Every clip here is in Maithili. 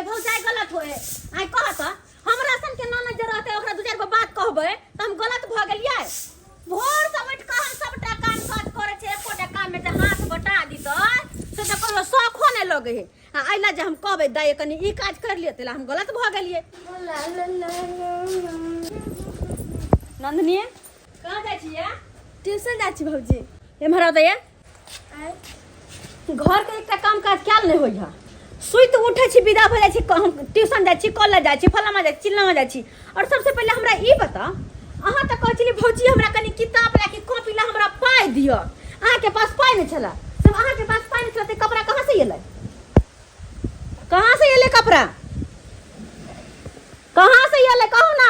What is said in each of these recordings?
भौजाई गलत होए आइ कह त हमरा सन के ननद जे रहते ओकरा दू चारि गो बात कहबै त हम गलत भऽ गेलियै भोर से उठि कऽ हम सबटा काम काज करै छियै एकोटा काम मे जे हाथ बटा दितै से तऽ कहियो शौखो नहि लगै है आ एहि लए जे हम कहबै दाइ कनि ई काज कर लिअ ताहि लए हम गलत भऽ गेलियै नंदिनी कहाँ जाइ छियै ट्यूशन जाइ छी भौजी एम्हर आउ दैया घर के एकटा काम काज कयल नहि होइए सुति उठै छी विदा भऽ जाइ छी हम ट्यूशन जाइ छी कॉलेज जाइ छी फलामा जाइ छी चिल्लामा जाइ छी आओर सबसँ पहिले हमरा ई बताउ अहाँ तऽ कहै छलियै भौजी हमरा कनि किताब लए कि कॉपी लए हमरा पाइ दिअ अहाँके पास पाइ नहि छलए जब अहाँके पास पाइ नहि छलए तऽ कपड़ा कहाँसँ एलै कहाँसँ एलै कपड़ा कहाँसँ एलै कहू ना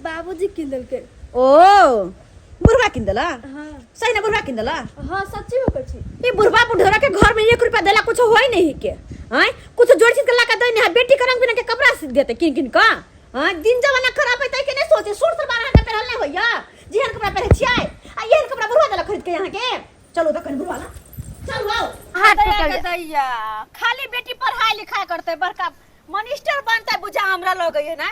बाबूजी कीन देलकै ओ बुढ़वा कीन देला हाँ सही ना बुढ़वा कीन देला हाँ सच्ची में कहै छी ये बुढ़वा बुढ़वा के घर में एक रुपया देला कुछ होई नहीं के आय कुछ जोड़ चीज के लाके दे नहीं है बेटी के रंग बिरंग के कपड़ा सी देते किन किन का आय दिन जमाना खराब है तै के नहीं सोचे सूट सलवार अहाँ के पहनल नहीं होइया जेहन कपड़ा पहने छियै आ एहन कपड़ा बुढ़वा देला खरीद के यहाँ के चलो तो कनी बुढ़वा ला चलो आओ हाथ टूटल दैया खाली बेटी पढ़ाई लिखाई करते बड़का मनिस्टर बनते बुझा हमरा लगै है ना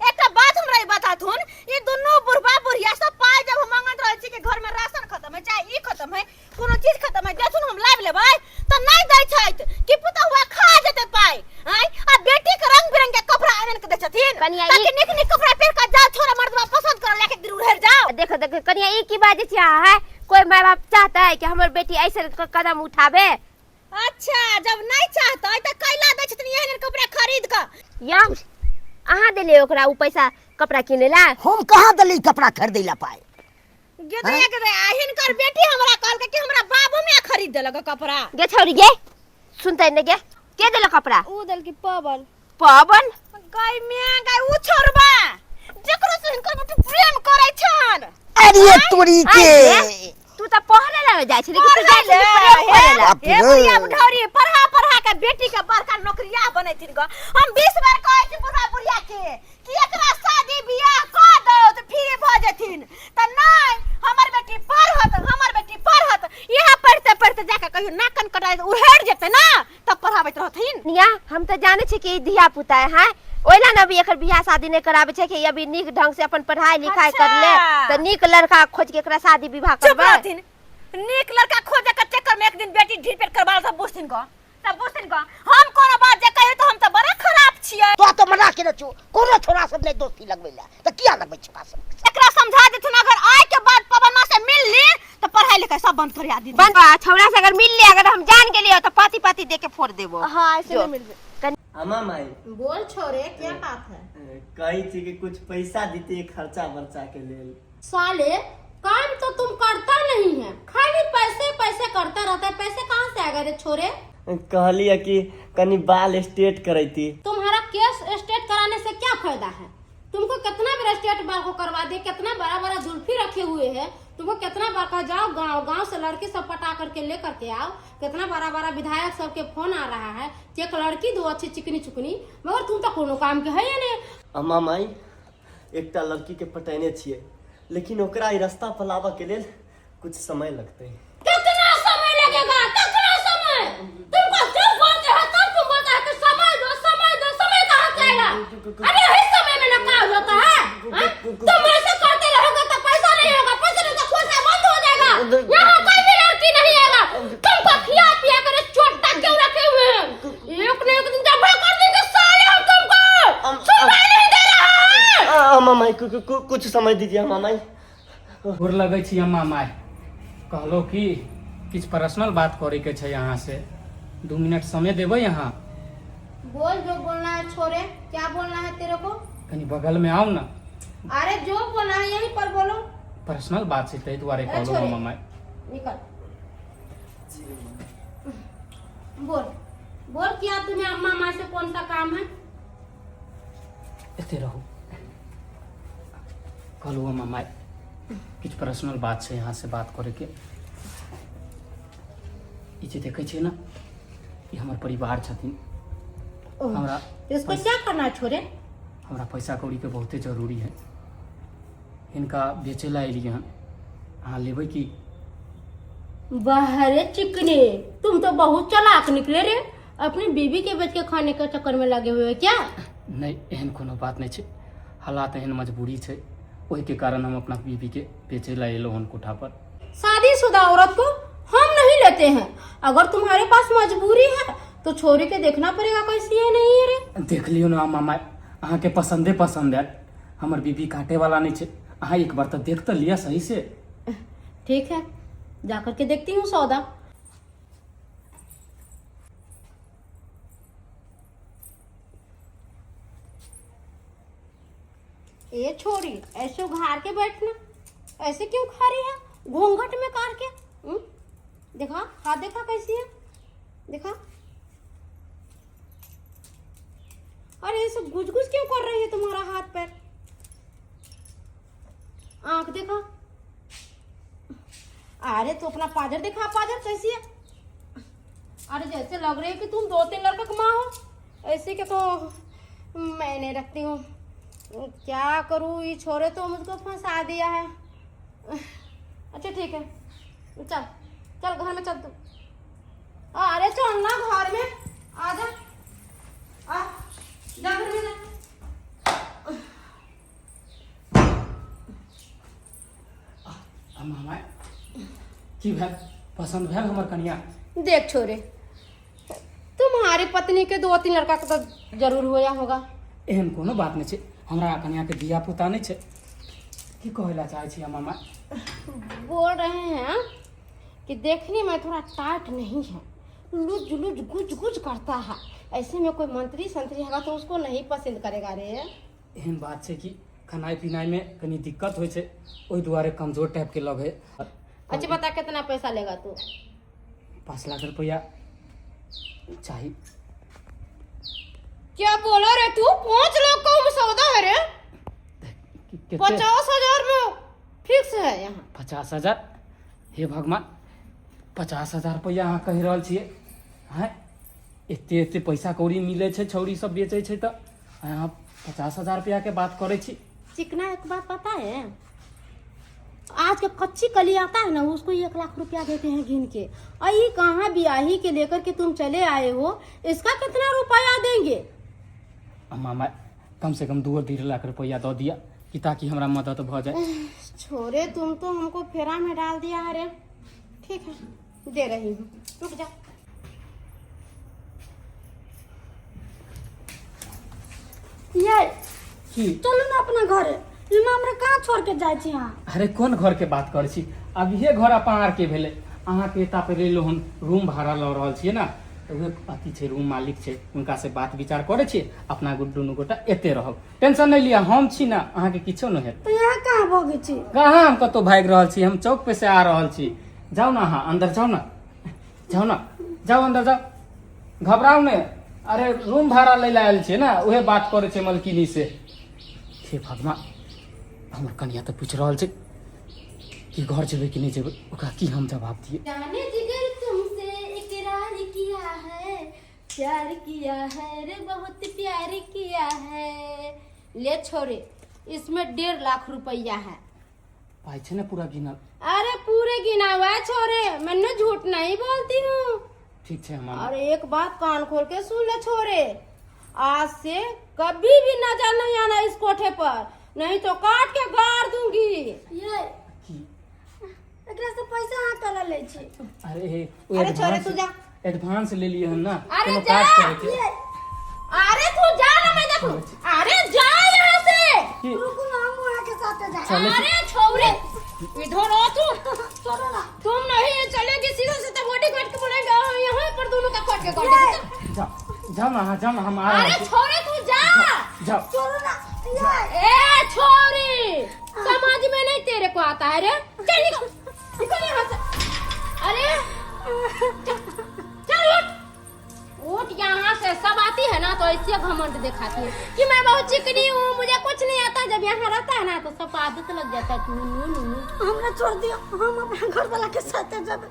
एकटा बात हमरा ई बताथुन ई दुनू बुढ़बा बुढ़िया सब पाइ जब हम मंगत रहै छी कि घर में राशन खत्म है चाहे ई खत्म है कोनो चीज खत्म है देथुन हम लाबि लेबै तऽ नहि दै छथि कि पुतहुआ खा जेतै पाइ आँय आ बेटी के रंग बिरंग के कपड़ा आनि के दै छथिन कनिया ई- ताकि नीक नीक कपड़ा पहिर के जाओ छोरा मर्दबा पसंद कर लेके दिन उड़ेर जाओ देखो देखो कनिया ई की बात छै अहाँ है कोई माय बाप चाहता है कि हमर बेटी ऐसे कदम उठावे अच्छा जब नहीं चाहतै तऽ कैला दै छथिन एहन एहन कपड़ा खरीद कऽ या अहाँ देलियै ओकरा उ पैसा कपड़ा किनै ला हम कहाँ देली कपड़ा खरीदै ला पाइ गेदे गेदे आ हिनकर बेटी हमरा कहलकै कि हमरा बाबू में खरीद देलक कपड़ा गे छौरी गे सुनतै ने गे के देलक कपड़ा उ देलकी पवन पवन गय मिया गय उ छोड़बा जकरो से हिनकर बेटी प्रेम करै छन अरे तोरी के आइ तू तऽ पढ़े ला जाइ छै लेकिन तू जाइ छै प्रेम करे ला बाप हे रे। बुढ़िया बुढ़ौरी पढ़ा पढ़ा के बेटी के बड़का नौकरिया बनेथिन ग हम 20 बार कहै छी बुढ़ा बुढ़िया के कि एकरा शादी बियाह कऽ दो तऽ फ्री भऽ जेथिन तऽ नहि हमर बेटी पढ़त हमर बेटी पढ़त इएह पढ़ते पढ़ते जाके कहियो नाकन कटाइ उहेड़ जेतै ना तब पढ़ाबैत रहथिन निया हम तऽ जानै छी कि ई धिया पुता है हैं ओहिला ने अभी एकर बियाह शादी नहि कराबै छै कि अभी नीक ढंग से अपन पढ़ाई लिखाई कर ले अच्छा। तऽ नीक लड़का खोज के एकरा शादी विवाह चुप करबै रहथिन नीक लड़का खोजे के चक्कर में एक दिन बेटी ढीर पेट करवा सब बुझथिन ग सब बुझथिन ग हम कोनो बात जे कहियो तऽ हम तऽ बड़ा खराब छियै तो तो मना केने छौ कोनो छोरा सब नहि दोस्ती लगबै ला तऽ किया लगबै छोरा सब एकरा समझा देथुन अगर आय के बाद पवनमा से मिल ली तो पढ़ाई लिखाई सब बंद करिया दी बंद बा, छौड़ा से अगर मिल ले अगर हम जान गेलियो तो पाती पाती दे के फोड़ देबो हाँ ऐसे जो। नहीं मिलबे अम्मा माई बोल छोरे क्या बात है कहै छी कि कुछ पैसा दितियै खर्चा बर्चा के लेल साले काम तो तुम करता नहीं है खाली पैसे पैसे करता रहता है पैसे कहाँ से आएगा रे छोरे कहलियै कि कनि बाल स्ट्रेट करैती तुम्हारा केस स्ट्रेट कराने से क्या फायदा है तुमको कितना बार स्ट्रेट बाल को करवा दिए कितना बड़ा बड़ा जुल्फी रखे हुए है तुमको कितना बार कहा जाओ गांव गांव से लड़की सब पटा करके ले करके आओ कितना बड़ा बड़ा विधायक सबके फोन आ रहा है कि एक लड़की दो अच्छी चिकनी चुकनी मगर तुम तो कोनो काम के है ही नहीं अम्मा माई एकटा लड़की के पटेने छियै लेकिन ओकरा ई रास्ता पर लाबऽ के लेल कुछ समय लगतै कितना समय लगेगा कितना समय तुमको जब बोलते हैं तब तुम बोलता है कि समय दो समय दो समय कहाँ से आएगा अरे यही समय में ना काम होता है हाँ? तुम ऐसे करते रहोगे तो पैसा नहीं होगा पैसा नहीं तो खोसा बंद हो जाएगा यहाँ कोई भी लड़की नहीं आएगा तुमको खिया पिया कर चोटा क्यों रखे हुए हैं एक न एक दिन जब कर देंगे साले हम तुमको सुनवाई नहीं दे रहा है अम्मा माई कुछ समय दीजिए अम्मा माई गोर लगै छी अम्मा माय कहलहुँ कि किछु पर्सनल बात करैके छै अहाँसँ 2 मिनट समय देबै अहाँ बोल जो बोलना है छोरे क्या बोलना है तेरे को कनि बगलमे आउ ने अरे जो बोलना है यहीं पर बोलो पर्सनल बात छै ताहि दुआरे ए, कहलहुँ छोड़े। अम्मा माय निकल बोल बोल क्या तुम्हें अम्मा माँ से कौन सा काम है एते रहू कहलहुँ अम्मा माय किछु पर्सनल बात छै अहाँसँ बात करैके ई जे देखै छियै ने ई हमर परिवार छथिन हमरा इसको क्या करना है छोरे हमरा पैसा कौड़ीके बहुते जरूरी है हिनका बेचै लए एलियै हन अहाँ लेबै की वाह रे चिकने तुम तो बहुत चालाक निकले रे अपनी बीवी के बेच के खाने के चक्कर में लगे हुए हो क्या? नहि, एहन कोनो बात नहि छै। हालात एहन मजबूरी छै, ओहिके कारण हम अपना बीवी के बेचै लए एलहुँ हन कोठा पर। शादीशुदा औरत को हम नहीं लेते हैं। अगर तुम्हारे पास मजबूरी है तो छोरी के देखना पड़ेगा कैसी है, नहीं है रे। देख लियौ ने मामा, अहाँके पसन्दे पसन्द आयत। हमर बीबी काटे वाला नहि छै। अहाँ एक बार तऽ देख तऽ लिअ सही से। ठीक है, जा करके देखती हूँ सौदा। ए छोरी, ऐसे उघार के बैठना, ऐसे क्यों खा रही है घूंघट में कार के? हम्म? देखा, हाथ देखा कैसी है, देखा। अरे ये सब गुज गुज क्यों कर रही है तुम्हारा हाथ पैर? आंख देखा। अरे तू अपना पाजर देखा, पाजर कैसी है? अरे जैसे लग रही है कि तुम दो तीन लड़का के माँ हो, ऐसे के तो मैंने रखती हूँ। क्या करूँ, ये छोरे तो मुझको फंसा दिया है। अच्छा ठीक है, चल चल घर में चल तू। अरे चल ना घर में, आ जा, आ जा घर में जा। आ मामा, की भेल? पसन्द भेल हमर कनिया? देख छोरे, तुम्हारी पत्नी के दो तीन लड़का का तो जरूर होया होगा। एहन कोनो बात नहि छै। हमरा कनियाके धिया पुता नहि छै। की कहै लए चाहै छी मामा? बोल रहे हैं कि देखने में थोड़ा टाइट नहीं है, लुज लुज गुज गुज करता है। ऐसे में कोई मंत्री संतरी होगा तो उसको नहीं पसंद करेगा रे। एहन बात छै कि खेनाइ पिनाइमे कनी दिक्कत होइ छै, ओहि दुआरे कमजोर टाइपके लगै। अच्छा बता, कितना पैसा लेगा तू? 5 लाख रुपया चाही। क्या बोला रे तू? 5 लाख का सौदा है रे? कते? 50,000 में फिक्स है यहाँ। 50,000? हे भगवान, 50,000 रुपैआ अहाँ कहि रहल छियै? आँय, एते एते पैसा कौड़ी मिलै छै, छौड़ी सब बेचै छै, तऽ अहाँ 50,000 रुपैआके बात करै छी। चिकना, एक बात पता है? आज के कच्ची कली आता है ना, उसको 1 लाख रुपया देते हैं गिन के, और ये कहाँ ब्याही के लेकर के तुम चले आए हो, इसका कितना रुपया देंगे? आ मामा, कम से कम 2 डेढ़ लाख रुपैआ दऽ दिअ कि ताकि हमरा मदद भऽ जाए। छोरे, तुम तो हमको फेरा में डाल दिया। अरे ठीक है, दे रही हूँ, रुक जा। ये की? चलू ने अपना घरे। इमे हमरा कहाँ छोड़ के जाइ छी अहाँ? अरे, कोन घरके बात करै छी? अभिये घर अपन आरके भेलै। अहाँके एता पर एलहुँ हम, रूम भाड़ा लऽ रहल छियै ने, तऽ उहे अथी छै, रूम मालिक छै, हुनका से बात विचार करै छियै। अपना दुनू गोटा एते रहब। टेंशन नहि लिअ, हम छी ने, अहाँके किछो नहि हैत। तऽ यहाँ कहाँ भगै छी? कहाँ हम कतहु भागि रहल छी? हम चौक पे से आ रहल छी। जाउ ने, अहाँ अंदर जाउ ने, जाउ ने, जाउ अंदर जाउ, घबराउ ने। अरे, रूम भाड़ा लै लए आयल छियै ने, उहे बात करै छै मलकिनी से। हे भगवान, हमर कनिया तऽ पूछि रहल छै कि घर जेबै कि नहि जेबै। ओकरा की हम जवाब दियै? जाने जिगर, तुमसे इकरार किया है, प्यार किया है रे, बहुत प्यार किया है। ले छोरे, इसमें 1.5 लाख रुपया है। पाइ छै ने पूरा गिनल? अरे, पूरे गिना हुआ है छोरे, मैंने झूठ नहीं बोलती हूँ। ठीक छै हम। और एक बात कान खोल के सुन ले छोरे, आज से कभी भी नजर नहीं आना इस कोठे पर, नहीं तो काट के गाड़ दूंगी। ये की? एकरा से पैसा अहाँ कला लै छी? अरे ओ अरे छोरे, तू जा। एडवांस ले लिए हन ना। अरे कोनो जा। काज करे के। अरे तू जा ना, मैं देखूं। अरे जा यहाँ से। की? रुकू ना, हम अहाँ के साथे जाइ। चले। अरे छोरे, इधर आओ तू। छोड़ो ना। तुम नहीं चलेगी सीधा से बॉडी काट के बोलेंगे यहाँ पर दोनों का काट के काट देंगे। जाओ, जाओ ना, हाँ, जाओ ना, हम आ रहे अरे हैं। छोरे, तू जा। जाओ। छोड़ो ना ये। ए छोरी, समझ में नहीं तेरे को आता है रे? चल निकल, निकल यहाँ से। अरे चल, चल उठ, उठ यहाँ से। सब आती है ना तो ऐसे घमंड दिखाती है कि मैं बहुत चिकनी हूँ, मुझे कुछ नहीं आता। जब यहाँ रहता है ना तो सब आदत लग जाता है। नू नू नू। हमरा छोड़ दियो, हम अपना घर वाला के साथे जेबै।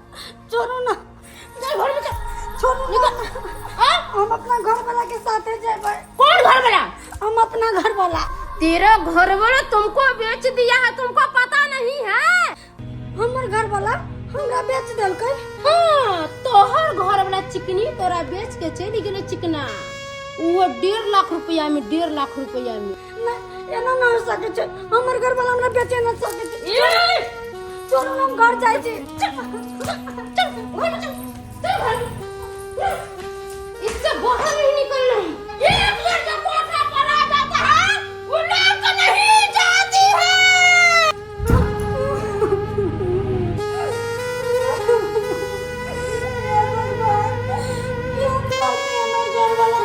छोड़ू ना। चल घर में चल। छोड़ू ना। हाँ? हम अपना घर वाला के साथे जेबै। कौन घर वाला? हम अपना घर वाला। तेरा घर वाला तुमको बेच दिया है, तुमको पता नहीं है। हमर घर वाला हमरा बेच देलकै। हाँ, तोहर घर वाला चिकनी तोरा बेच के चलि गेलै चिकना, वो 1.5 लाख रुपया में, 1.5 लाख रुपया में। नहि, एना नहि हो सकै छै, हमर घर वाला हमरा बेचे नहि सकै छै। चलू हम घर जाइ छी। चल चल घर में चल, चल घर में। इससे बाहर नहीं निकलना है। एक बार जब कोठा पर आ जाता है वो लौट नहीं जाती है। हे भगवान, केहन बात है हमर घर वाला।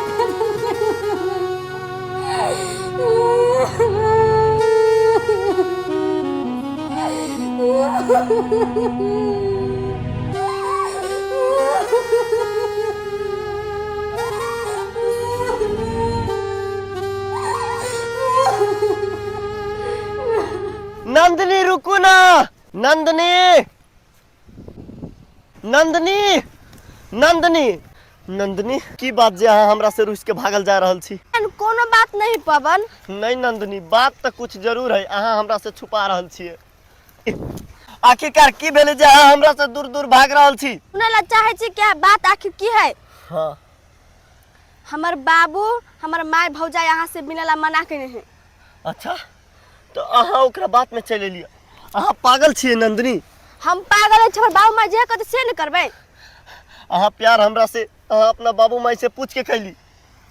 नंदिनी रुकू ना, नंदिनी, नंदिनी, नंदिनी, नंदिनी, की बात जे अहाँ हमरा से रुस के भागल जा रहल छी? कोनो बात नहीं पवन। नहीं नंदिनी, बात तऽ कुछ जरूर है, अहाँ हमरा से छुपा रहल छियै। आखिरकार की भेलै जे अहाँ हमरा से दूर दूर भाग रहल छी? सुनै ला चाहे छी क्या बात आखिर की है? हाँ। हमर बाबू हमर माय भौजाई अहाँ से मिले ला मना केने है। अच्छा, तऽ अहाँ ओकरा बात में चलि एलियै। अहाँ पागल छियै नंदिनी। हम पागल छी, हमर बाबू माय जे कहतै से ने करबै। अहाँ प्यार हमरा से अहाँ अपना बाबू माय से पूछ के कैली?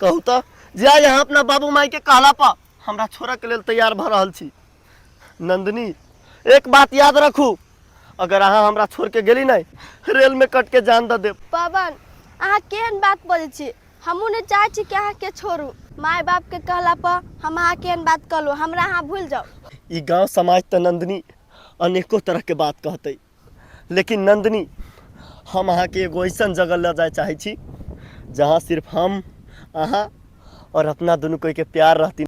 कहू तऽ जे आइ अहाँ अपना बाबू माय के कहला पर हमरा छोड़ऽ के लेल तैयार भऽ रहल छी। नंदिनी, एक बात याद रखू, अगर अहाँ हमरा छोड़ के गेली नहीं, रेल में कट के जान दऽ देब। पवन, अहाँ केहन बात बजै छी? हमहूँ नहि चाहै छी कि अहाँके छोड़ू। माय बाप के कहला पर हम अहाँ केहन बात कहलहुँ, हमरा अहाँ भूलि जाउ। ई गांव समाज तऽ नंदिनी अनेको तरह के बात कहतै, लेकिन नंदिनी हम अहाँके एगो ऐसन जगह लऽ जाय चाहै छी जहाँ सिर्फ हम, अहाँ और अपना दुनू कोई के प्यार रहती।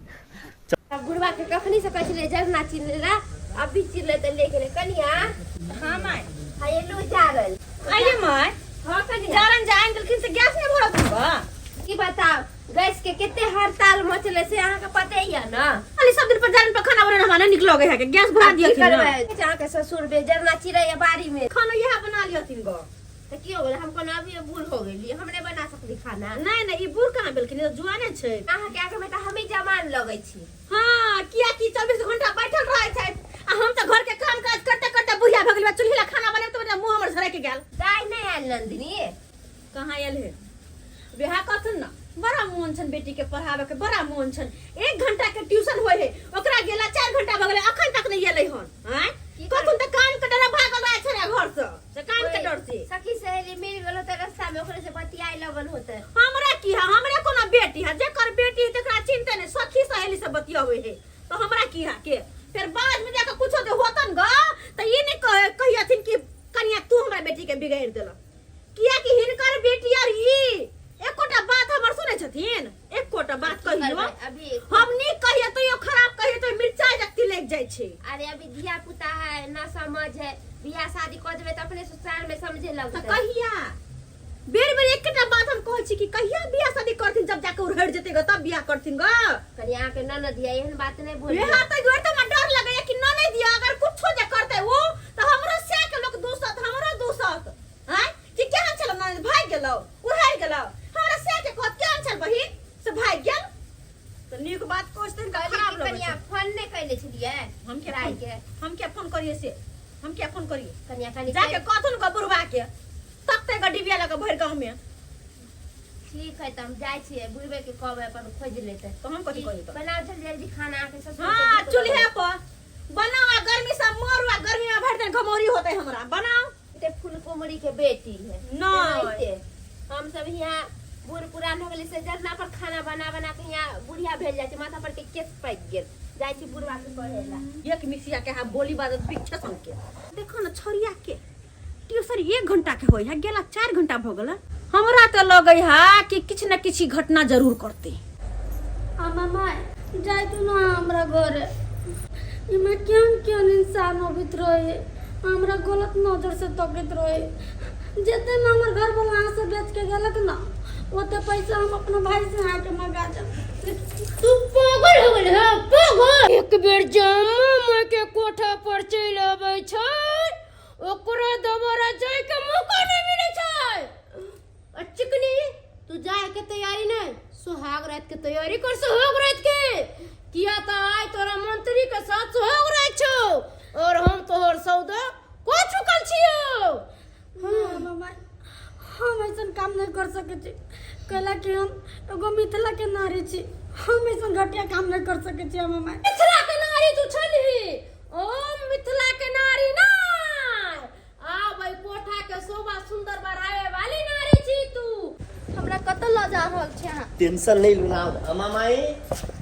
बुढ़वा के कखनी से कहै छलियै जरना चिल्ला, अभी चिल्ले तऽ ले गेलै कनिया। हाँ my. हाँ, एलू जागल। आइए my. हाँ कनिया। जारन जान देलखिन से गैस नहीं भरत बा। की बताउ, गैस के कते हड़ताल मचले से अहाँके पते ये ना। खाली सब दिन पर जारन पर खाना बनाना हमरा नहीं निक लगे है के गैस भरा की दियथिन ना। करबै, अहाँके ससुर बे जरना चिड़ै बाड़ी में। खाना यह बना लियथिन गो। तऽ की हो गेलै, हम कोनो अभी बूढ़ हो गेली, हम नहि बना सकली खाना? नहीं नहीं, ई बूढ़ कहाँ भेलखिन, ई तऽ जुआने छै। अहाँके आगे में तऽ हमही जवान लगै छी। हाँ, किया कि 24 घंटा बैठल रहै छै आ हम तऽ घर के काम काज करते करते बुढ़िया भऽ गेली। चूल्ही ला खाना बनेब तऽ मुंह हमर झरकि गेल। दाइ नहि आयल नंदिनी? कहाँ आयल हे? बियाह कहथुन ना, बड़ा मोन छन बेटी के पढ़ावे के, बड़ा मोन छन। 1 घंटा के ट्यूशन होय है, ओकरा गेला 4 घंटा भऽ गेलै, अखन तक नहीं एलै हन। आँय, की कहथुन तऽ काम के डरे भागल रहै छै रे घर से, से काम के डर से। सखी सहेली मिल गेल होतै रास्ता में, ओकरे से बतियाए लगल होतै। हमरा की है, हमरे कोनो बेटी है? जेकर बेटी है तेकरा चिंता नहीं, सखी सहेली से बतियावे है तो हमरा की है के फिर बाद में जाके कुछो जे होतन ग त ई नहीं कहियथिन कि कनिया तू हमरा बेटी के बिगाड़ देलक। किया कि हिनकर बेटी और ई एकोटा बात हमर सुनै छथिन? एकोटा बात की कहियो करबै अभी? हम नीक कहियो तो यो खराब कहियो तो मिर्चाई जकती लागि जाइ छै। अरे अभी धिया पुता है ना, समझ है, बियाह शादी कऽ देबै तऽ अपने ससुराल में समझे तऽ लगतै। कहिया बेर बेर एकेटा बात हम कहै छी कि कहिया बियाह शादी करथिन? जब जाके उड़हड़ जेतै ग तब बियाह करथिन ग। कनि अहाँके ननद ये एहन बात नहि बोलियौ। यहाँ तऽ दुआरे तऽ हमरा डर लगैया कि ननद ये अगर कुछो जे करतै ओ तऽ हमरो सैह के लोक दूसत, हमरो दूसत। आँय कि केहन छल ननद, भागि गेलौ उड़हड़ गेलौ? हमरा सैह के कहत केहन छल बहिन से भागि गेल। तऽ नीक बात कहै छथिन तऽ कहली खराब कि लगै कनिया छै। फोन नहि कयने छलियै हम किया राय फोन के? हम किया फोन करियै से? हम किया फोन करियै? कनिया कनि जाके कहथुन ग बुढ़वा के तकते ग डिबिया लऽ कऽ भरि गाँव में। ठीक है, तऽ हम जाइ छियै बुढ़बे के कहबै अपन खोजि लेतै। तऽ हम कथी कहियै तऽ? बनाउ जल्दी जल्दी खाना, अहाँके ससुर के हाँ, भूख चूल्हे लगल। पर बनाओ आ गर्मी से मरू आ गर्मी में भरि दिन घमौरी होतै हमरा। बनाओ। ते फुलकुमरी के बेटी है। नहि। तेनाहिते हम सब यहाँ बूढ़ पुरान हो गेली से जरना पर खाना बना बना के यहाँ बुढ़िया भेल जाइ छै, माथा पर के केस पाकि गेल। जाइ छी बुढ़वा के कहे ला। एक मिसिया के हाँ बोली बाजत पीछे सन के। देखो न छोरिया के ट्यूशन 1 घंटा के होय है, गेला 4 घंटा भ गेल। हमरा तऽ लगै है कि किछु न किछु घटना जरूर करतै। आ मामा जाय तू ना हमरा घरे, इमे केहन केहन इंसान अबैत रहे, हमरा गलत नजर से तकैत रहे। जते में हमर घर वाला अहाँ से बेच के गेलक ना, ओते पैसा हम अपना भाई से अहाँके मंगा देब। तू पागल हो गेल है, पागल। एक बेर जामा माय के कोठा पर चलि अबै छै, ओकरो दोबारा जाय के मौका नहीं मिले छै। आ चिकनी तू जाय के तैयारी नहीं, सुहाग रात के तैयारी कर, सुहाग रात के किया त आइ तोरा मंत्री के साथ सुहाग रात छौ और हम तोहर सौदा को चुकल छियौ। हाँ, मामा हम ऐसा काम नहीं कर सके छी, कहला कि हम एगो मिथिला के नारी छी, हम ऐसा घटिया काम नहीं कर सके छी। मामा मिथिला के नारी तू छलही, ओ मिथिला के नारी नाय, आब एहि कोठा के शोभा सुंदर बढ़ावे वाली नारी छी तू। हमरा कतऽ लऽ जा रहल छी अहाँ? टेंशन नहीं लूना। अम्मा माई,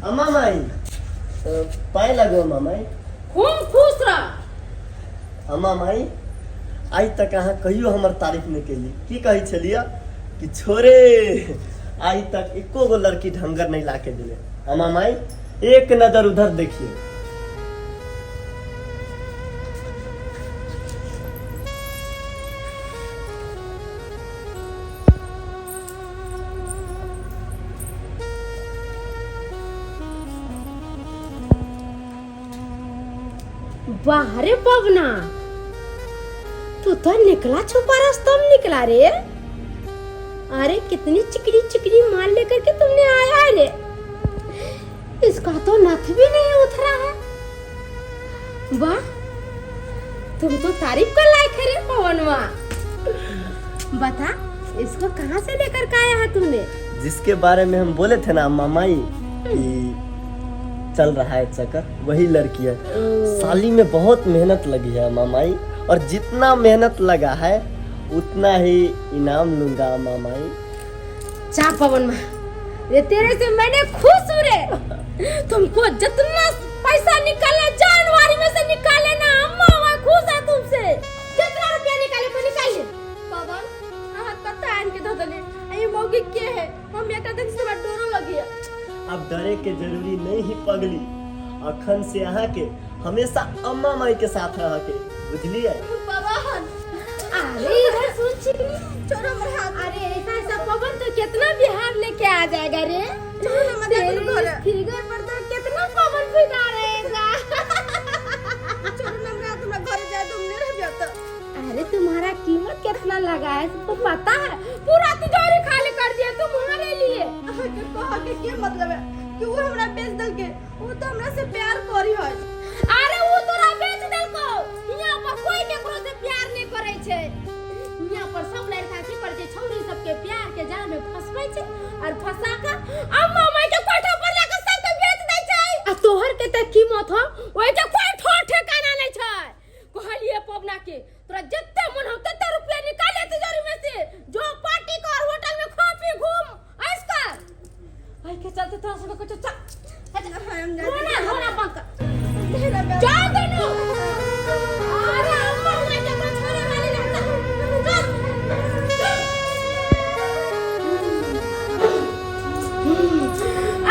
अम्मा माई, पाए लगो अम्मा माई। खूब खुश रह। अम्मा माई, आइ तक अहाँ कहियो हमर तारीफ नहीं केली। की कहै छलियै कि छोरे आइ तक एको गो लड़की ढंगर नहीं ला के दिले। अम्मा माई, एक नजर उधर देखिए। वाह रे पवना, तू तो निकला छुपा रस्तम निकला रे। अरे कितनी चिकनी चिकनी माल लेकर के तुमने आया है रे, इसका तो नथ भी नहीं उतरा है। वाह तुम तो तारीफ कर लायक है रे पवनवा। बता इसको कहाँ से लेकर के आया है तूने? जिसके बारे में हम बोले थे ना अम्मा माई कि चल रहा है चक्कर, वही लड़की है। साली में बहुत मेहनत लगी है अम्मा माई, और जितना मेहनत लगा है उतना ही इनाम लूंगा अम्मा माई। चा पवन मा, ये तेरे से मैंने खुश हूँ रे। तुमको जितना पैसा निकाले जानवारी में से निकाले ना, अम्मा मैं खुश है तुमसे। जितना रुपया निकाले को निकालिए। पवन अहाँ कतऽ आनि के धऽ देलियै? आ ई मौगी के है? हम एकरा देख से हमरा डरो लगैया। अब डरे के जरूरी नहीं ही पगली, अखन से अहाँ के हमेशा अम्मा माई के साथ रह के, बुझलिए? पवन अरे इधर सुन चिकनी, छोड़ो हमर हाथ। अरे ऐसा ऐसा पवन तो कितना बिहार लेके आ जाएगा रे। छोड़ो हमर हाथ, तेरे घरे। फिगर पर तो कितना पवन फिदा रहेगा। छोड़ो ना हमरा हाथ, हमरा घरे जाए तुम नहीं रहबियो तो। अरे तुम्हारा कीमत कितना लगा है तुमको पता है? पूरा तिजोरी खाली कर दिया तुम्हारे लिए। अहाँ के कह के की मतलब है कि वो हमरा बेच देलके? वो तो हमरा से प्यार करी है। अरे वो तोरा बेच देलको, यहाँ पर कोई केकरो से प्यार नहीं करे छै। यहाँ पर सब लड़का की करे छै, छौरी सबके प्यार के जाल में फंसबै छै और फंसा के अम्मा माई के कोठा पर लाके सबके बेच दै छै। आ तोहर के त कीमत हो ओइ के कोई ठोर ठिकाना नहीं छै। कहलिए पवना के तोरा जत्ते मन हो तत्ते रुपया निकाले तिजोरी में से, जो पार्टी कर होटल में खा पी घूम ऐश कर। ऐ के चलते तोरा सब कुछ चल हम जाए रोना रोना बंद कर, जाओ दोनों। अरे अम्मा माई के कोई छोड़े वाली नहीं। चल चल।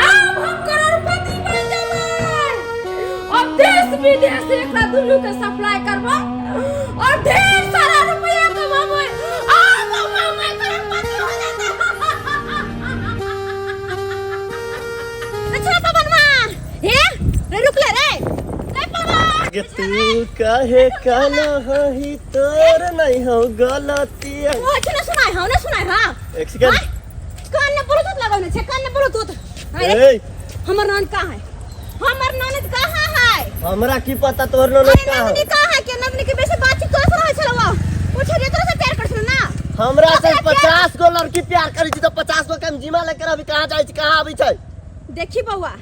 अब हम करोड़पति बन जेबै। अब देश विदेश एकरा दुनू के सप्लाई करबै और ढेर सारा रुपया कमाबै। अब अम्मा माई करोड़पति हो जेतै। अच्छा पवनवा, हे रे रुक ले रे, रे पवन। गे तू काहे काना ही तोर नहीं हो गलती। ओ अच्छा ना सुनाय हो, ना सुनाय। हां एक सेकंड, कान में ब्लूटूथ लगाउने छे, कान में ब्लूटूथ। ए हमर ननद कहाँ है? हमर ननद कहाँ है? हमरा की पता तोहर ननद अरे कहाँ नंदनी कहाँ है? के नंदनी के बेसी बातचीत करत रहै छलौ? ओ छेरी तोरा से प्यार कर छलौ ना? हमरा से 50 गो लड़की प्यार करै छी तो 50 गो के हम जिमा लेकर अभी कहाँ जाइ छी, कहाँ आबै छै? देखी बौआ,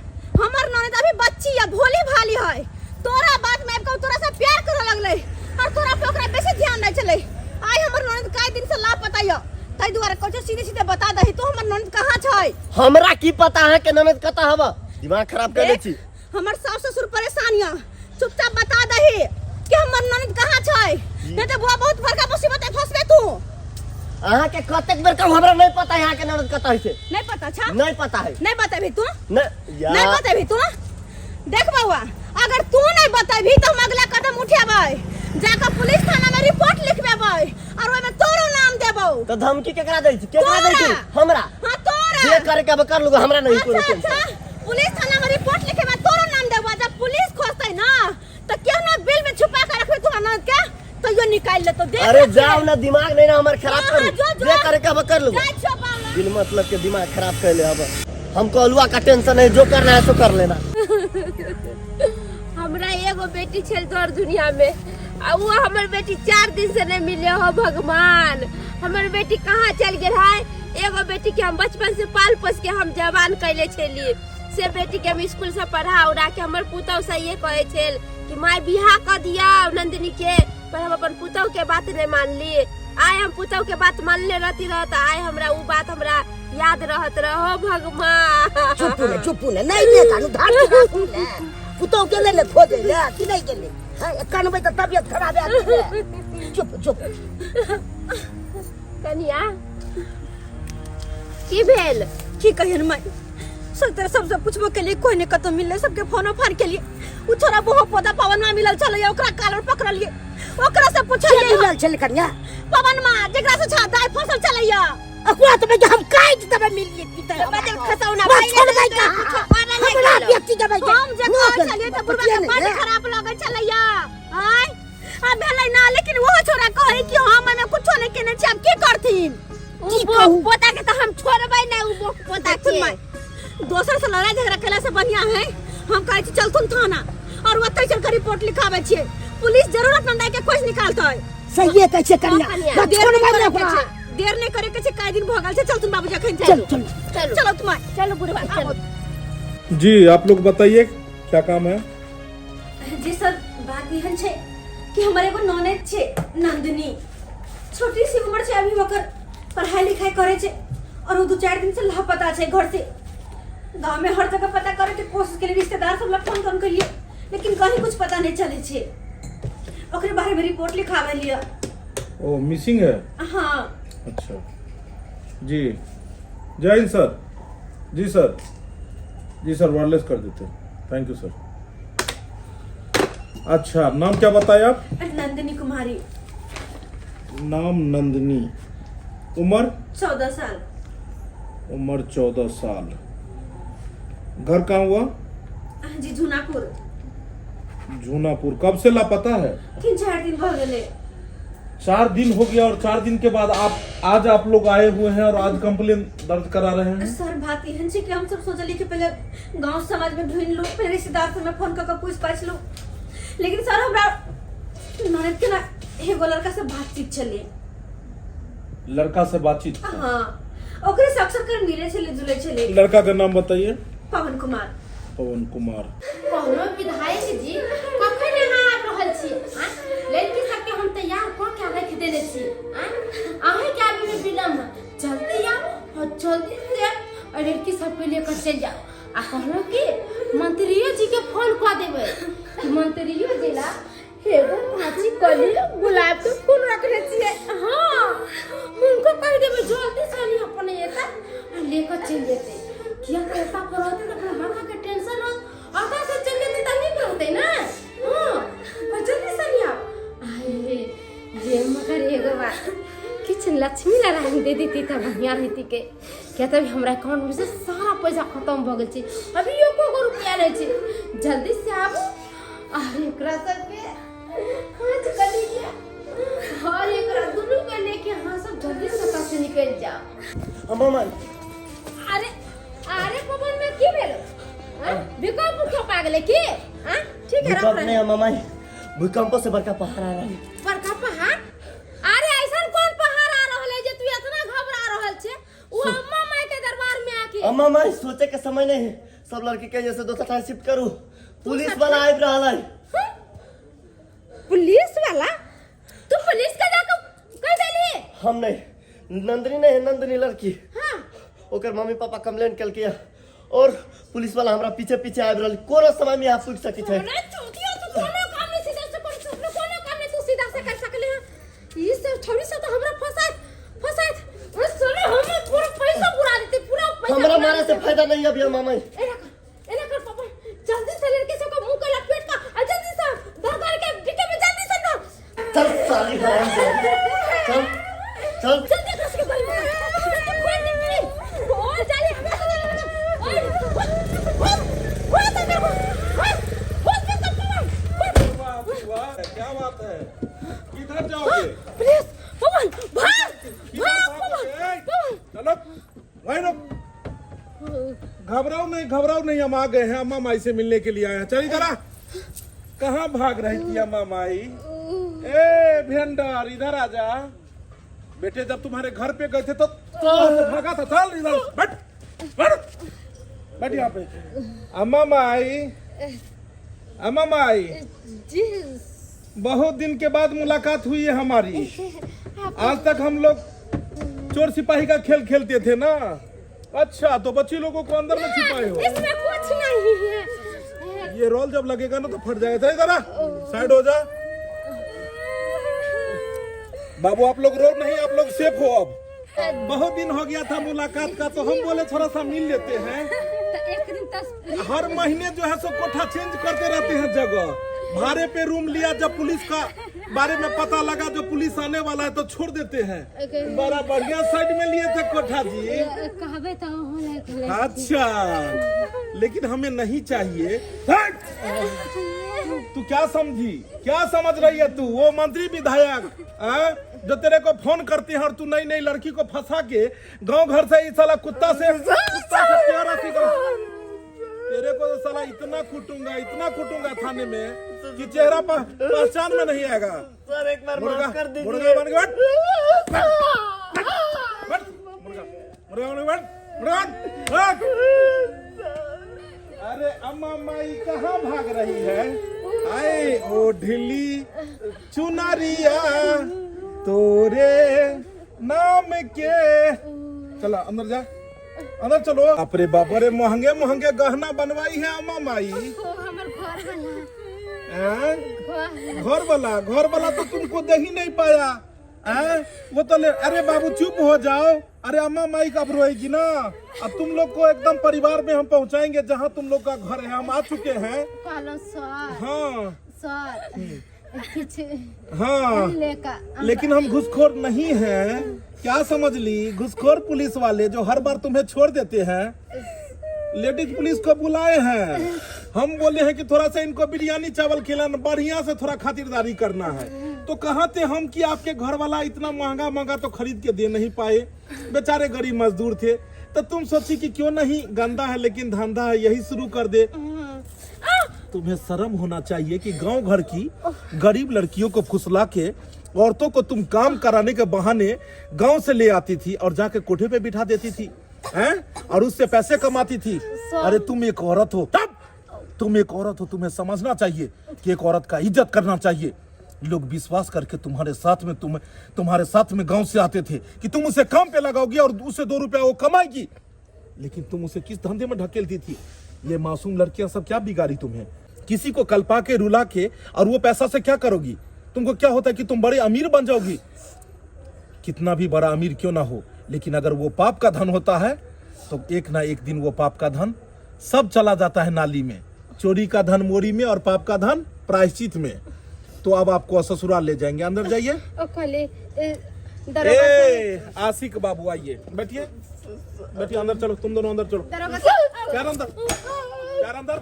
हमर ननद अभी बच्ची है, भोली भाली है। तोरा बात में आबि कऽ तोरा से प्यार करऽ लगलै और तोरा पे ओकरा बेसी ध्यान नहीं छलै। आइ हमर ननद कई दिन से लापता यऽ, ताहि दुआरे कहै छौ सीधे सीधे बता दही तू हमर ननद कहाँ छै। हमरा की पता अहाँ के ननद कतऽ हवा? दिमाग खराब कर दै छी। हमर सास ससुर परेशान यऽ, चुपचाप बता दही कि हमर ननद कहाँ छै, नहीं तऽ बुआ बहुत बड़का मुसीबत में फंसबे तू। अहाँ के कतेक बेर कहू हमरा नहीं पता है अहाँ के ननद कतऽ है से। नहीं पता छा? नहीं पता है। नहीं बतेबही तू? नहीं यार। नहीं बतेबही तू? देख बउआ, अगर तू नहीं बतेबही तो हम अगला कदम उठेबै, जाकर पुलिस थाना में रिपोर्ट लिखबेबै और ओहिमे तोरो नाम देबौ। तो धमकी केकरा दै छी? केकरा दै छी? तोरा। हमरा? हाँ तोरा। जे करे के अब कर लूगा, हमरा नहीं कोनो अच्छा, टेंशन। अच्छा, पुलिस थाना में रिपोर्ट लिखेबै तोरो नाम देबौ। जब पुलिस खोजतै ना तो केहनो बिल में छुपा के रखबै तोरा ननद के, तो कहियो निकालि लेतो देख अरे रखिए। जाओ ना, दिमाग नहीं ना हमार खराब हाँ, करू। जो, जो। जे करे के अब कर लूंगा। जाइ छियो बाबा। बिन मतलब के दिमाग खराब कर ले। अब हमको अलुआ का टेंशन है, जो करना है सो कर लेना। हमरा एगो बेटी छल तोहर दुनिया में, आ वो हमर बेटी 4 दिन से नहीं मिले। हो भगवान, हमर बेटी कहाँ चल गेल है? एगो बेटी के हम बचपन से पाल पोस के हम जवान कैले छली, से बेटी के हम स्कूल से पढ़ा उड़ा के हमर पुतहु से ये कहे छल कि माय बियाह कर दिया नंदिनी के, पर हम अपन पुतहु के बात नहीं मानली। आइ हम पुतहु के बात मानले रहती रह त आइ हमरा उ बात हमरा याद रहत रहो। भगवान, चुप ने, चुप ने, नहीं ने कानू धार के राखू ने। पुतोह गेलै ने खोजै ले कि नहीं गेलै? हाँ, कनबै तऽ तबियत खराब हैत ने। चुप चुप। कनिया, की भेल? की कहियन माय, सब सबसे पूछबो के लिए कोई नहीं कतौ मिलले। सबके फोनो फान के लिए उ छोरा बहु पौधा पवन में मिलल छलै, ओकरा कालर पकड़लिए, ओकरा से के पूछलिए। मिलल छलै कनिया? पवन मां, जेकरा से छा दाइ फसल चलैया। ओकरा तऽ बेटा हम काटि देबै मिलिए की तऽ। बदल खसौना बा पहिले छोड़बै तऽ कहाँ? कुछो करऽ नहि हमरा गेलौ। व्यक्ति देबै के। हम जे नो कहै केलौ। छलियै तऽ बुढ़वा बतिया के नहि बड्ड ने। खराब लगै छलैया। आँय, आ भेलै ना, लेकिन ओहो छोरा कहै कि हम एहिमे कुछो नहि केने छी। आब की करथिन? उ की बोक कहू? पोता के तऽ हम छोड़बै नहि, उ बोक पोता देखथुन के। माय, दोसर से लड़ाई झगड़ा केला से बढ़िया है हम कहै छी चलथुन थाना और ओतै चल के रिपोर्ट लिखाबै छियै। पुलिस जरूर अपना दाई के खोज निकालतै। सहिए कहै छै कनिया। हँ, कनिया। बा देर नहि छोड़बै करे नहि के ओकरा। छै, देर नहि करे के छै, कई दिन भऽ गेल छै। चलथुन बाबूजी, अखन चलू। चलू। चलू। चलू। चलो तुम। चलू बुढ़वा, चलू। जी, आप लोग बताइए क्या काम है? जी सर, बात एहन छै कि हमर एगो ननद छै नंदिनी, छोटी सी उम्र छै अभी ओकर, पढ़ाई लिखाई करे छै और वो 2-4 दिन से लापता छै घर से। गांव में हर जगह पता करे के कोशिश के लिए, रिश्तेदार सब लग फोन तोन करिए, लेकिन कहीं कुछ पता नहीं चले छै। ओकरे बारे में रिपोर्ट लिखावे लिए। ओ मिसिंग है? हाँ। अच्छा जी, जय हिंद सर। जी सर, जी सर, वायरलेस कर देते हैं। Thank you sir. अच्छा, नाम क्या बताया आप? नंदिनी कुमारी। नाम नंदिनी, उम्र? 14 साल। उम्र 14 साल। घर कहाँ हुआ? जी, जूनापुर। जूनापुर। कब से लापता है? 3-4 दिन भऽ गेलै। 4 दिन हो गया और 4 दिन के बाद आप आज आप लोग आए हुए हैं और आज कंप्लेन दर्ज करा रहे हैं? सर, बात एहन छै कि हम सब सोचलिए कि पहले गांव समाज में ढूंढ लू, पहले रिश्तेदार सब में फोन कऽ के पूछ पाछ लू, लेकिन सर हमरा ननद के ना एगो लड़का से बातचीत छलै। लड़का से बातचीत? हाँ, ओकरे से अक्सर कर मिले छलै जुले छलै। लड़का का नाम बताइए। पवन कुमार। पवन कुमार। कहलहुँ विधायक जी, कखन अहाँ आबि रहल छी? आँय, लड़की सबके हम तैयार कऽ के राखि देने छी। आँय, अहाँके आबैमे विलम्ब। जल्दी आउ और जल्दी से और लड़की सबके लेकर चलि जाउ। आ कहलहुँ कि मंत्रियो जी के फोन कऽ देबै कि मंत्रियो जी ला एगो काची कली गुलाब के फूल रखने छियै। हाँ, हुनको कहि देबै जल्दी से आनि अपन एता आ लेकर चलि जेतै, किया तऽ एता पर रहतै तऽ अपना माथा के टेंशन रहत, एता से चलि जेतै तऽ नीक रहतै ने। हाँ, पर जल्दी से आनि आउ। आए जे, मगर एगो बात, किछु लक्ष्मी नारायण दे देती तऽ बढ़िया रहती के, किया तऽ अभी हमरा अकाउंट में से सारा पैसा खत्म भऽ गेल छै, अभी एको गो रुपया नहि छै। जल्दी से आबू और एकरा सबके हाथ कली के और एकरा दुनू के लेके अहाँ सब जल्दी से एतऽ से निकलि जाओ। हम मामा। अरे अरे, पवन में की भेल? हाँ? भूकंप उकंप आ गेलै की? हाँ? ठीक है, रख भूकंप रहे नहीं है मामा, भूकंप से बड़का पहाड़ आ रहा है। बड़का पहाड़? अरे, ऐसन कौन पहाड़ आ रहल है जे तू इतना घबरा रहल छे वो अम्मा माई के दरबार में आके? अम्मा माई, सोचे के समय नहीं है। सब लड़की के जैसे दोसर ठाम शिफ्ट करू, पुलिस वाला आबि रहल है। पुलिस वाला? तू पुलिस के जाके कह देली? हम नहीं, नंदिनी नहीं है, नंदिनी लड़की, हाँ, ओकर मम्मी पापा कंप्लेन केलकै और पुलिस वाला हमरा पीछे पीछे आबि रहल, कोनो समय में यहाँ फूटि सकै छै। अरे चूतिया, तू कोनो काम नहीं सीधा से कर सकले, कोनो काम नहीं तू सीधा से कर सकले। हां, ई सब छौड़ी सब तो हमरा फसात फसात, अरे सुनो, हम पूरा पैसा बुरा देते, पूरा पैसा हमरा बुरा मारे से देते। फायदा नहीं अभी मामा। एना कर, एना कर पापा, जल्दी से लड़के सबका मुंह के लपेट का और जल्दी से धर के डिक्की में जल्दी से डाल। चल साली हराम, चल चल। जल्दी कस के गली में जल्दी खोल डिक्की, खोल जल्दी। ओए खोल खोल तो मेरे को खोल खोल, चल चल। वाह, क्या बात है! किधर घबराओ नहीं, घबराओ नहीं, हम आ गए हैं, अम्मा माई से मिलने के लिए आए हैं। चल इधर आ। कहाँ भाग रही थी अम्मा माई? ए भेंडर, इधर आ जा बेटे। जब तुम्हारे घर पे गए थे तो भागा था। चल इधर बैठ, बैठ, बैठ यहाँ पे। अम्मा माई, अम्मा माई जी। बहुत दिन के बाद मुलाकात हुई है हमारी। आज तक हम लोग चोर सिपाही का खेल खेलते थे ना। अच्छा, तो बच्ची लोगों को अंदर में छिपाए हो। इसमें कुछ नहीं है। ये रोल जब लगेगा ना तो फट जाएगा। चल इधर आ, साइड हो जा। बाबू आप लोग रो नहीं, आप लोग सेफ हो। अब बहुत दिन हो गया था मुलाकात का, तो हम बोले थोड़ा सा मिल लेते हैं। एक दिन तस हर महीने जो है सो कोठा चेंज करते रहते हैं जगह। भाड़े पे रूम लिया, जब पुलिस का बारे में पता लगा जो पुलिस आने वाला है तो छोड़ देते हैं। बड़ा बढ़िया साइड में लिए थे कोठा जी। कहबे तो होने। अच्छा, लेकिन हमें नहीं चाहिए। हट! तू क्या समझी, क्या समझ रही है तू? वो मंत्री विधायक आ? जो तेरे को फोन करते हैं और तू नई नई लड़की को फंसा के गांव घर से इस साला कुत्ता से प्यार अथी कर। तेरे को तो साला इतना कूटूंगा थाने में कि चेहरा पहचान में नहीं आएगा। सर, एक बार मुर्गा माफ कर दीजिए। मुर्गा बन के बैठ, बैठ, मुर्गा, मुर्गा बन के बैठ, मुर्गा बन, बैठ। अरे अम्मा माई कहाँ भाग रही है? आए ओ ढिली चुनरिया तोरे नाम के। चला अंदर जा, अंदर चलो। बाप रे बाप, अरे महंगे महंगे गहना बनवाई है अम्मा माई। हमर घर वाला। हैं? घर वाला, घर वाला तो तुमको दे ही नहीं पाया। हैं? वो तो ले। अरे बाबू चुप हो जाओ। अरे अम्मा माई कब रोएगी ना। अब तुम लोग को एकदम परिवार में हम पहुंचाएंगे जहां तुम लोग का घर है। हम आ चुके हैं। कहलो सर। हाँ। सर, किछु लेकर। लेकिन हम घुसखोर नहीं हैं। क्या समझ ली? घुसखोर पुलिस वाले जो हर बार तुम्हें छोड़ देते हैं। लेडीज पुलिस को बुलाए हैं हम। बोले हैं कि थोड़ा सा इनको बिरयानी चावल खिलाना, बढ़िया से थोड़ा खातिरदारी करना है। तो कहाँ थे हम कि आपके घर वाला इतना महंगा महंगा तो खरीद के दे नहीं पाए, बेचारे गरीब मजदूर थे। तो तुम सोची कि क्यों नहीं, गंदा है लेकिन धंधा है, यही शुरू कर दे। तुम्हें शर्म होना चाहिए कि गांव घर की गरीब लड़कियों को फुसला के, औरतों को तुम काम कराने के बहाने गांव से ले आती थी और जाके कोठे पे बिठा देती थी, हैं? और उससे पैसे कमाती थी। अरे तुम एक औरत हो, तब तुम एक औरत हो, तुम्हें समझना चाहिए कि एक औरत का इज्जत करना चाहिए। लोग विश्वास करके तुम्हारे साथ में तुम्हारे साथ में गांव से आते थे कि तुम उसे काम पे लगाओगी और उसे 2 रुपया वो कमाएगी, लेकिन तुम उसे किस धंधे में ढकेलती थी? ये मासूम लड़कियां सब क्या बिगाड़ी तुम्हें? किसी को कल्पा के, रुला के और वो पैसा से क्या करोगी? तुमको क्या होता है कि तुम बड़े अमीर बन जाओगी? कितना भी बड़ा अमीर क्यों ना हो, लेकिन अगर वो पाप का धन होता है तो एक ना एक दिन वो पाप का धन सब चला जाता है नाली में। चोरी का धन मोरी में और पाप का धन प्रायश्चित में। तो अब आपको ससुराल ले जाएंगे। अंदर जाइए। ओ कहले दरोगा। ए आशिक बाबू, आइए, बैठिए, बैठिए। अंदर चलो, तुम दोनों अंदर चलो। दरोगा। चार अंदर, चार अंदर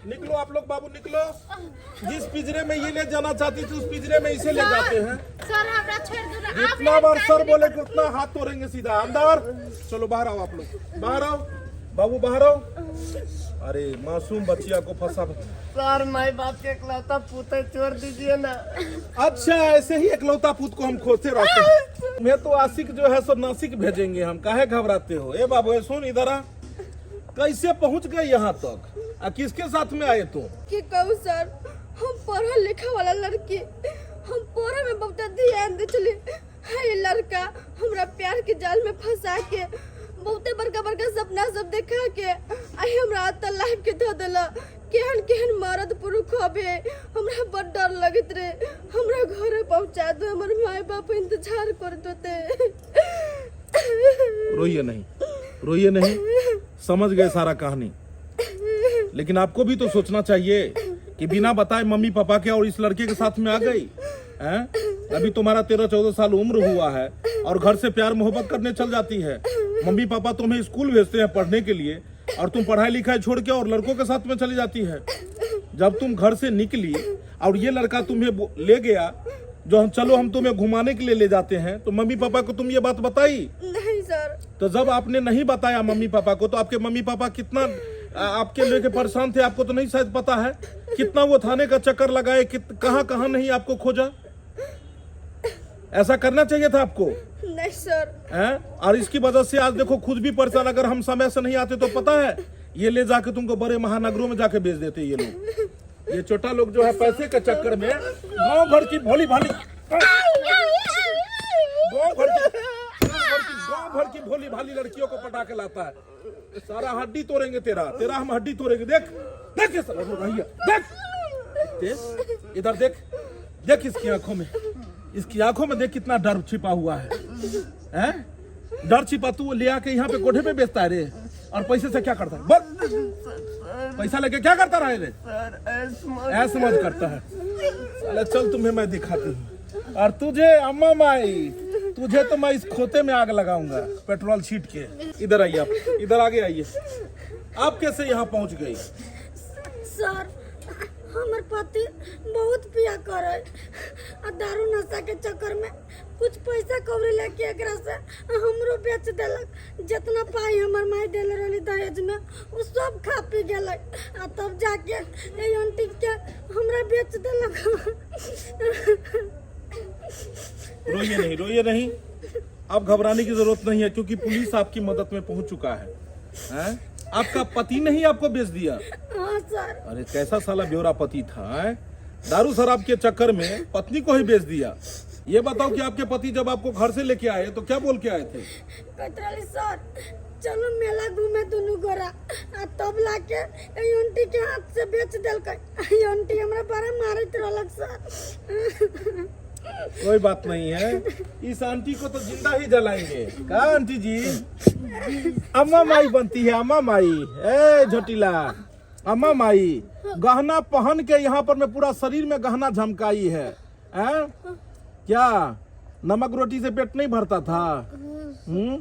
निकलो आप लोग। बाबू निकलो। जिस पिंजरे में ये ले जाना चाहती थी, उस पिंजरे में इसे ले जाते हैं। सर, हमरा छोड़ दो ना आप। जितना बार सर बोले कि उतना हाथ तोड़ेंगे। सीधा अंदर चलो। बाहर आओ आप लोग, बाहर आओ। बाबू बाहर आओ। अरे मासूम बच्चिया को फंसा। सर, माई बाप के इकलौता पुत है, छोड़ दीजिए ना। अच्छा, ऐसे ही एकलौता पुत को हम खोजते रहते हैं। मैं तो आशिक जो है सो नासिक भेजेंगे हम। काहे घबराते हो? ए बाबू, ए सुन, इधर आ। कैसे पहुंच गए यहाँ तक आ किसके साथ में आए तुम? की कहू सर, हम पढ़ल लिखा वाला लड़की, हम पढ़े में बहुत ध्यान दे छली। है लड़का हमरा प्यार के जाल में फंसा के, बहुते बड़का बड़का सपना सब देखा के आई हमरा अतः लाइफ के धो देला। केहन केहन मर्द पुरुष हबे, हमरा बड़ डर लगत रे। हमरा घरे पहुंचा दो, हमर माय बाप इंतजार करत होते। रोइए नहीं, रोइए नहीं। समझ गए सारा कहानी, लेकिन आपको भी तो सोचना चाहिए कि बिना बताए मम्मी पापा के और इस लड़के के साथ में आ गई हैं? अभी तुम्हारा 13-14 साल उम्र हुआ है और घर से प्यार मोहब्बत करने चल जाती है। मम्मी पापा तुम्हें स्कूल भेजते हैं पढ़ने के लिए और तुम पढ़ाई लिखाई छोड़ के और लड़कों के साथ में चली जाती है। जब तुम घर से निकली और ये लड़का तुम्हें ले गया, जो हम चलो हम तुम्हें घुमाने के लिए ले जाते हैं, तो मम्मी पापा को तुम ये बात बताई? नहीं सर। तो जब आपने नहीं बताया मम्मी पापा को तो आपके मम्मी पापा कितना आपके लेके परेशान थे, आपको तो नहीं शायद पता है। कितना वो थाने का चक्कर लगाए, कहाँ कहाँ नहीं आपको खोजा। ऐसा करना चाहिए था आपको? नहीं सर। हैं? और इसकी वजह से आज देखो खुद भी परेशान। अगर हम समय से नहीं आते तो पता है ये ले जाके तुमको बड़े महानगरों में जाके बेच देते ये लोग। ये छोटा लोग जो है पैसे के चक्कर में गांव भर की भोली भाली, गांव भर की, गांव भर की भोली भाली लड़कियों को पटा के लाता है। सारा हड्डी तोड़ेंगे तेरा, तेरा हम हड्डी तोड़ेंगे। देख देख ये साला रो रही है, देख देख इधर देख, देख इसकी आंखों में, इसकी आंखों में देख कितना डर छिपा हुआ है। हैं? डर छिपा तू ले आके यहाँ पे कोठे पे बेचता है रे, और पैसे से क्या करता है? बोल, पैसा लेके क्या करता रहे रे? ऐस मौज करता है साला। चल तुम्हें मैं दिखाती हूँ। और तुझे अम्मा माई, तुझे तो मैं इस खोते में आग लगाऊंगा पेट्रोल छीट के। इधर आइए आप, इधर आगे आइए। आप कैसे यहाँ पहुँच गई? सर हमर पति बहुत पिया करे आ दारू नशा के चक्कर में कुछ पैसा कौड़ी लेके एकरा से हमरो बेच देलक। जितना पाई हमर माई देले रहली दहेज में उ सब खा पी गेलक आ तब जाके ए आंटी के हमरा बेच देलक। रोइए नहीं, रोइए नहीं, अब घबराने की जरूरत नहीं है क्योंकि पुलिस आपकी मदद में पहुंच चुका है। हैं? आपका पति नहीं आपको बेच दिया? हाँ सर। अरे कैसा साला ब्योरा पति था, हैं? दारू शराब के चक्कर में पत्नी को ही बेच दिया। ये बताओ कि आपके पति जब आपको घर से लेके आए तो क्या बोल के आए थे? कहत रहली सर चलो मेला घूमे दुनू गोरा, आ तब लाके ए आंटी के हाथ से बेच देलकै। ई आंटी हमरा बड़ा मारैत रहलक सर। कोई बात नहीं है, इस आंटी को तो जिंदा ही जलाएंगे। का आंटी जी? अम्मा माई बनती है, अम्मा माई। ए झोटीला अम्मा माई गहना पहन के यहाँ पर मैं पूरा शरीर में गहना झमकाई है। हैं? क्या नमक रोटी से पेट नहीं भरता था? हम्म,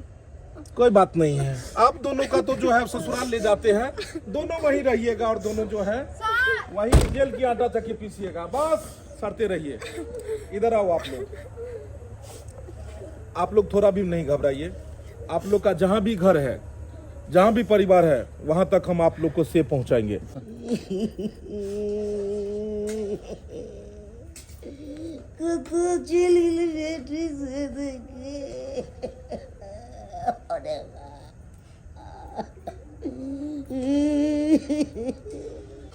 कोई बात नहीं है। आप दोनों का तो जो है ससुराल ले जाते हैं, दोनों वहीं रहिएगा और दोनों जो है वहीं जेल की आटा चक्की पीसिएगा, बस सड़ते रहिए। इधर आओ आप लोग, आप लोग थोड़ा भी नहीं घबराइए। आप लोग का जहाँ भी घर है, जहाँ भी परिवार है, वहाँ तक हम आप लोग को सेफ पहुँचाएंगे। कुकुर चल गेलै बेटी से देखे। अरे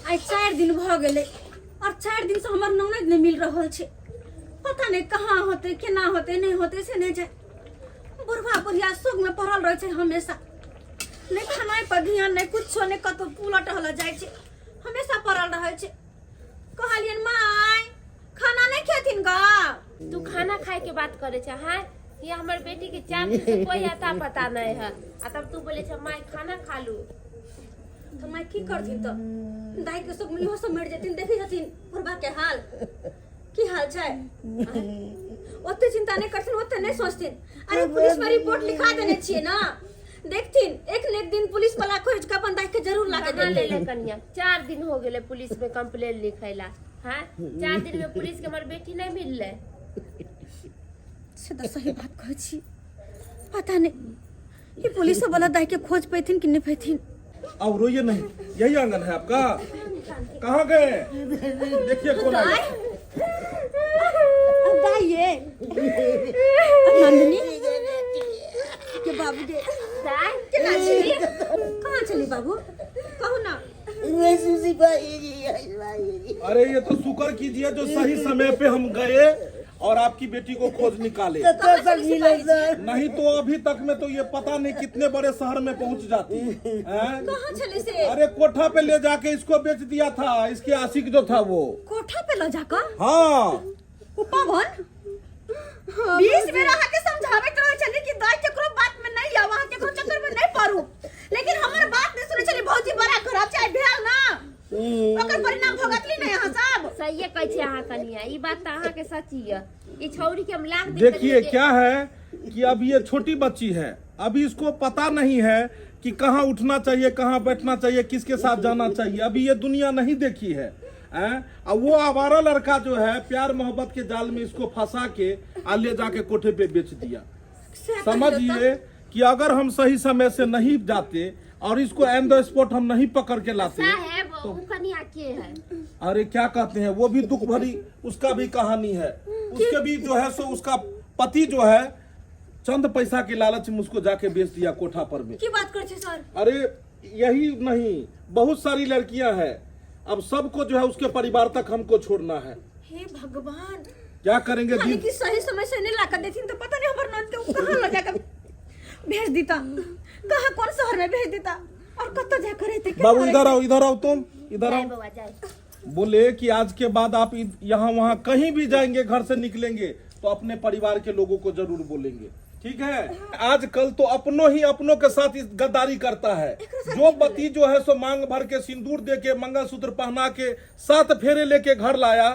आइ 4 दिन भऽ गेलै और 4 दिन से हमर ननद नहि मिल रहल छै। पता नहि कहाँ होतै, केना होतै, नहि होतै से नहि जाय। बुढ़वा बुढ़िया सुख में पड़ल रहै छै हमेशा, नहि खाना पर ध्यान, नहि कुछो, नहि कतौ पुल टहल जाइ छै, हमेशा पड़ल रहै छै। कहलियनि माय खाना नहि खेथिन गा? तू खाना खाए के बात करे छे? हाँ, ये हमर बेटी के 4 दिन से कोई अता पता नहीं है, आ तब तू बोले छे माय खाना खा लू। तो माय की करथिन? तो दाई के सब इहो सब मरि जेथिन, देखै छथिन बुढ़बा के हाल की हाल छै। ओते चिंता नहि करथिन, ओते नहि सोचथिन। अरे पुलिस में रिपोर्ट लिखा देने छियै ना, देखथिन एक न एक दिन पुलिस वाला खोज के अपन दाई के जरूर ला के कहाँ ले देतै। ले कनिया, 4 दिन हो गेले पुलिस में कंप्लेन लिखैला। हाँ, 4 दिन में पुलिस के हमर बेटी नहीं मिलले। से तऽ सही बात कहै छी, पता नहीं ई पुलिस वाला दाई के खोज पैथिन कि नहीं पैथिन। अब रोइए नहीं, यही आंगन है आपका। कहाँ गए? देखिए कौन आया। दाई ये नंदिनी के बाबू के दाई केना छी, कहाँ छली बाबू कहू ना। अरे ये तो शुक्र कीजिए जो सही समय पे हम गए और आपकी बेटी को खोज निकाले, नहीं तो अभी तक में तो ये पता नहीं कितने बड़े शहर में पहुंच जाती। हैं? कहाँ छली से? अरे कोठा पे ले जाके इसको बेच दिया था, इसके आशिक जो था वो। कोठा पे ल जाकर? हाँ। उ पवन 20 बेर अहाँ के समझाबैत रहै छली कि दाई केकरो बात में नहीं आउ, अहाँ केकरो चक्कर में नहीं पड़ू, लेकिन हमर बात नहीं सुनै छली। भौजी बड़ा खराब छै, भेल ना ओकर परिणाम भुगतली नहीं अहाँ सब। सहिए कहै छै अहाँ कनिया, ई बात तऽ अहाँ के सच ये। ई छौरी के हम लाख दिन देखिए क्या है कि अब ये छोटी बच्ची है, अभी इसको पता नहीं है कि कहाँ उठना चाहिए, कहाँ बैठना चाहिए, किसके साथ जाना चाहिए, अभी ये दुनिया नहीं देखी है। हैं? और वो आवारा लड़का जो है प्यार मोहब्बत के जाल में इसको फंसा के आ ले जाके कोठे पे बेच दिया। समझिए कि अगर हम सही समय से नहीं जाते और इसको एन the spot हम नहीं पकड़ के लाते साहेब उ कनिया के है अरे क्या कहते हैं वो भी दुख भरी उसका भी कहानी है उसके भी जो है सो उसका पति जो है चंद पैसा के लालच में उसको जाके बेच दिया कोठा पर में की बात कर छी सर अरे यही नहीं बहुत सारी लड़कियां हैं अब सबको जो है उसके परिवार तक हमको छोड़ना है हे भगवान क्या करेंगे खाली दिन कि सही समय से नहीं लाकर देथिन तो पता नहीं हमर ननद के उ कहाँ ले जाकर भेज दीता कहाँ कौन शहर में भेज दीता और कत जा करे थे बाबू इधर आओ इधर आओ तुम इधर जाए आओ बउआ जाए बोले कि आज के बाद आप यहाँ वहाँ कहीं भी जाएंगे घर से निकलेंगे तो अपने परिवार के लोगों को जरूर बोलेंगे ठीक है आजकल तो अपनों ही अपनों के साथ इस गद्दारी करता है जो पति जो है सो मांग भर के सिंदूर दे के मंगलसूत्र पहना के सात फेरे लेके घर लाया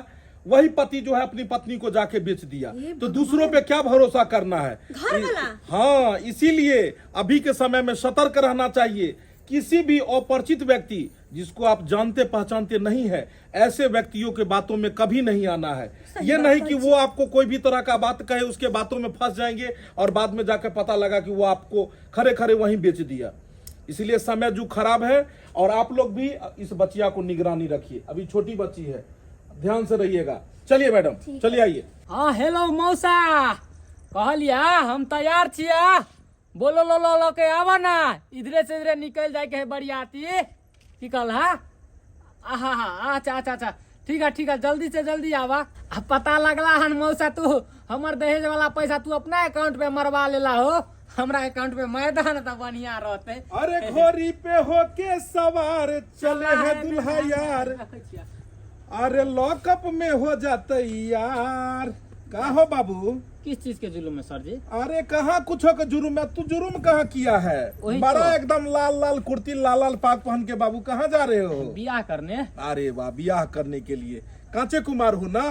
वही पति जो है अपनी पत्नी को जाके बेच दिया तो दूसरों पे क्या भरोसा करना है घर वाला? हाँ इसीलिए अभी के समय में सतर्क रहना चाहिए किसी भी अपरिचित व्यक्ति जिसको आप जानते पहचानते नहीं है ऐसे व्यक्तियों के बातों में कभी नहीं आना है ये नहीं कि वो आपको कोई भी तरह का बात कहे उसके बातों में फंस जाएंगे और बाद में जाकर पता लगा कि वो आपको खरे खरे वहीं बेच दिया इसलिए समय जो खराब है और आप लोग भी इस बच्चिया को निगरानी रखिए अभी छोटी बच्ची है ध्यान से रहिएगा चलिए मैडम चलिए आइए हाँ हेलो मौसा कहलिया हम तैयार छिया बोलो लो लो लो के आवा ना इधरे से इधरे निकल जाए के है बरियाती की कहल हा आहा हा अच्छा अच्छा अच्छा ठीक है ठीक है जल्दी से जल्दी आवा आ पता लगला हन मौसा तू हमर दहेज वाला पैसा तू अपना अकाउंट पे मरवा लेला हो हमरा अकाउंट पे मैदान तो बढ़िया रहते अरे घोड़ी पे होके सवार चले है दुल्हा यार अरे लॉकअप में हो जाते यार का हो बाबू किस चीज के जुलूम है सर जी अरे कहाँ कुछ के जुर्म है तू जुर्म कहाँ किया है वही बड़ा तो। एकदम लाल लाल कुर्ती लाल लाल पाग पहन के बाबू कहाँ जा रहे हो बियाह करने अरे वाह बियाह करने के लिए कांचे कुमार हो ना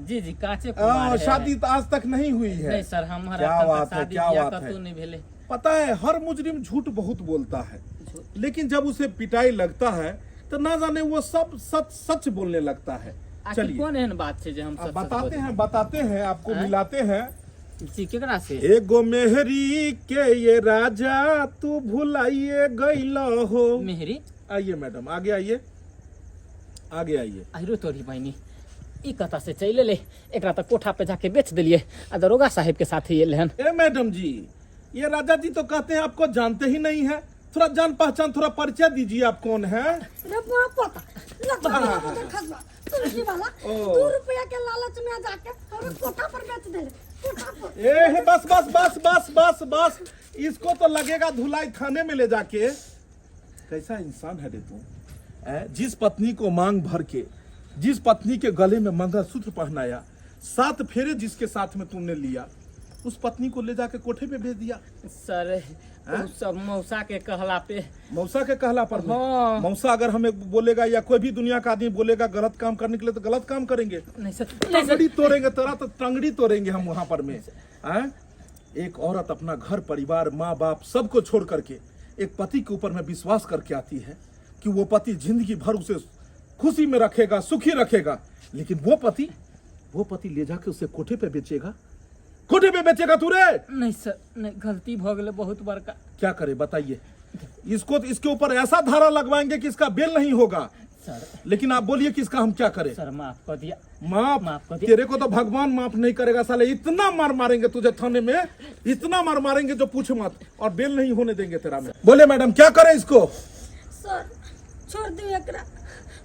जी जी काचे कुमार है। शादी तो आज तक नहीं हुई है नहीं सर हमारा क्या तक बात है शादी क्या बियाह बात कतौ है नहीं भेले पता है हर मुजरिम झूठ बहुत बोलता है लेकिन जब उसे पिटाई लगता है तो ना जाने वो सब सच सच बोलने लगता है आखिर चलिए कोन एहन बात छै जे हम अब सच सच बताते बजै? हैं बताते हैं आपको हैं? मिलाते हैं जी केकरा से एगो मेहरी के ये राजा तू भुलाइए गइल हो मेहरी आइए मैडम आगे आइए आगे आइए आहिरो तोरी बहिनी ई कता से चलि एलै एकरा तऽ कोठा पे जाके बेच देलियै आ दरोगा साहेब के साथे एलै हन ए मैडम जी ये राजा जी तो कहते हैं आपको जानते ही नहीं है थोड़ा जान पहचान थोड़ा परिचय दीजिए आप कौन है रे बाप पोता लग उधर खसबा तुलसी वाला ओ। 2 रुपया के लालच में जाके हमरा कोठा पर बेच देले कोठा पर ए हे बस बस बस बस बस बस इसको तो लगेगा धुलाई थाने में ले जाके कैसा इंसान है रे तू ए, जिस पत्नी को मांग भर के जिस पत्नी के गले में मंगलसूत्र पहनाया सात फेरे जिसके साथ में तुमने लिया उस पत्नी को ले जाके कोठे पे भेज दिया सर उ सब मौसा के कहला पे मौसा के कहला पर में। हाँ। मौसा अगर हमें बोलेगा या कोई भी दुनिया का आदमी बोलेगा गलत काम करने के लिए तो गलत काम करेंगे नहीं सर नहीं सर टंगड़ी तोड़ेंगे तेरा तो टंगड़ी तोड़ेंगे हम वहां पर में हैं? एक औरत अपना घर परिवार माँ बाप सबको छोड़ करके एक पति के ऊपर में विश्वास करके आती है कि वो पति जिंदगी भर उसे खुशी में रखेगा सुखी रखेगा लेकिन वो पति ले जाके उसे कोठे पे बेचेगा कोठे पे बेचेगा तू रे नहीं सर नहीं गलती भ गेलै बहुत बड़का क्या करे बताइए इसको इसके ऊपर ऐसा धारा लगवाएंगे कि इसका बेल नहीं होगा सर लेकिन आप बोलिए कि इसका हम क्या करें सर माफ कर दिया माफ माफ कर दिया। तेरे को तो भगवान माफ नहीं करेगा साले इतना मार मारेंगे तुझे थाने में इतना मार मारेंगे जो पूछ मत और बेल नहीं होने देंगे तेरा में बोले मैडम क्या करें इसको सर छोड़ दियो एकरा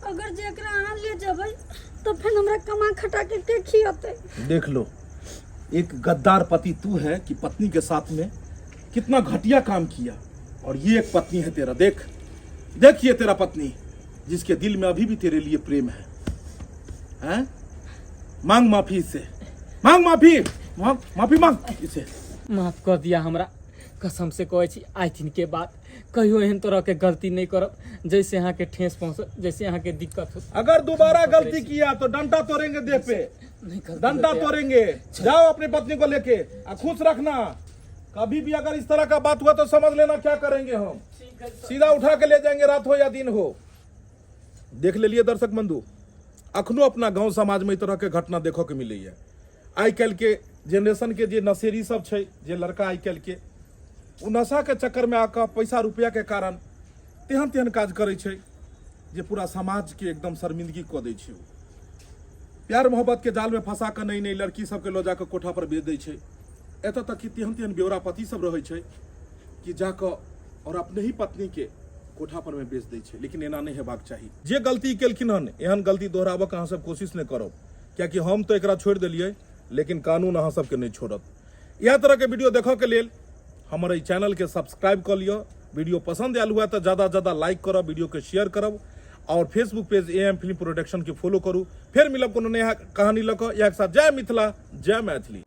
अगर जे एकरा अहाँ ले जेबै तो फिर हमरा कमा खटा के के खियतै देख लो एक गद्दार पति तू है कि पत्नी के साथ में कितना घटिया काम किया और ये एक पत्नी है तेरा देख देख ये तेरा पत्नी जिसके दिल में अभी भी तेरे लिए प्रेम है हैं? मांग माफी इससे मांग माफी मांग माफी मांग इसे माफ कर दिया हमरा कसम से कहै छी आइ दिन के बाद कहियो एहन तरह के गलती नहीं करब जैसे अहाँके ठेस पहुँचत जैसे अहाँके दिक्कत हो अगर दोबारा गलती किया तो डंडा तोड़ेंगे देह पे नहीं गलती डंडा होतै। तोड़ेंगे जाओ अपनी पत्नी को लेके आ खुश रखना कभी भी अगर इस तरह का बात हुआ तो समझ लेना क्या करेंगे हम सीधा उठा के ले जाएंगे रात हो या दिन हो देख ले लिए दर्शक बंधु अखनो अपना गांव समाज में ई तरह के घटना देखो के मिले है आइ काल्हि के जेनरेशन के जे नशेरी सब छै जे लड़का आइ काल्हि के ओ नशाके चक्करमे आकऽ पैसा रुपैआके कारण तेहन तेहन काज करै छै जे पूरा समाजके एकदम शर्मिंदगी कऽ दै छै। ओ प्यार मोहब्बतके जालमे फंसा कऽ नई नई लड़की सबके लऽ जाकऽ कोठा पर बेच दै छै। एतऽ तक कि तेहन तेहन बेवरापति सब रहै छै कि जाकऽ और अपने ही पत्नीके कोठा पर में बेच दै छै। लेकिन एना नहि हेबाक चाही। जे गलती केलखिन हन, एहन गलती दोहराबऽके अहाँ सब कोशिश नहि करब, कियाकि हम तऽ एकरा छोड़ि देलियै, लेकिन कानून अहाँ सबके नहि छोड़त। इएह तरहके वीडियो देखऽके लेल हमर एहि चैनलके सब्सक्राइब कऽ लिअ। वीडियो पसंद आयल हुए तऽ ज्यादा ज्यादा लाइक करब, वीडियोके शेयर करब और Facebook page A M film production के फॉलो करू। फेर मिलब कोनो नया कहानी लऽ कऽ। इएह के साथ जय मिथिला, जय मैथिली।